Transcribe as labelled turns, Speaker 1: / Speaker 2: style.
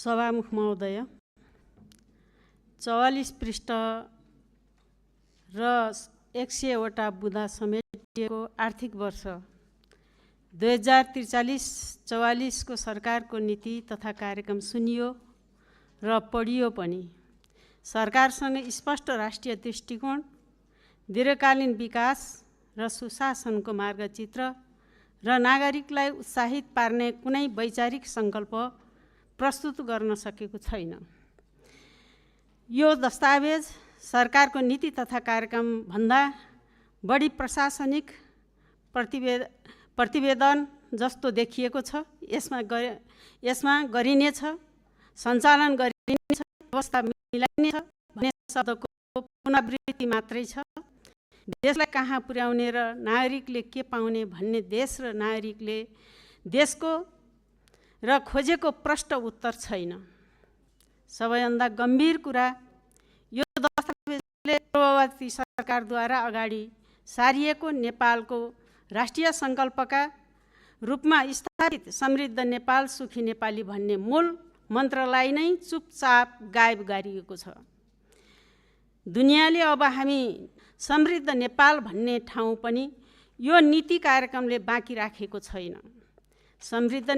Speaker 1: सभामुख महोदय, 44 पृष्ठ र 100 बुँदा समेटिएको आर्थिक वर्ष 2043-44 को सरकारको नीति तथा कार्यक्रम सुनियो र पढियो पनि। सरकारसँग स्पष्ट राष्ट्रिय दृष्टिकोण, दीर्घकालीन विकास र सुशासनको मार्गचित्र र नागरिकलाई उत्साहित पार्ने कुनै वैचारिक सङ्कल्प प्रस्तुत गर्न सकेको छैन। यो दस्तावेज सरकारको नीति तथा कार्यक्रम भन्दा बढी प्रशासनिक प्रतिवेदन जस्तो देखिएको छ। यसमा गरिनेछ, सञ्चालन गरिनेछ, व्यवस्था मिलाइनेछ भन्ने शब्दको पुनरावृत्ति मात्रै छ। देशलाई कहाँ पुर्याउने र नागरिकले के पाउने भन्ने देश र नागरिकले देशको र खोजेको प्रष्ट उत्तर छैन। सबैभन्दा गम्भीर कुरा, यो दस्तावेजले पूर्ववर्ती सरकारद्वारा अगाडि सारिएको नेपालको राष्ट्रिय सङ्कल्पका रूपमा स्थापित समृद्ध नेपाल सुखी नेपाली भन्ने मूल मन्त्रलाई नै चुपचाप गायब गरिएको छ। दुनियाँले अब हामी समृद्ध नेपाल भन्ने ठाउँ पनि यो नीति कार्यक्रमले बाँकी राखेको छैन। समृद्ध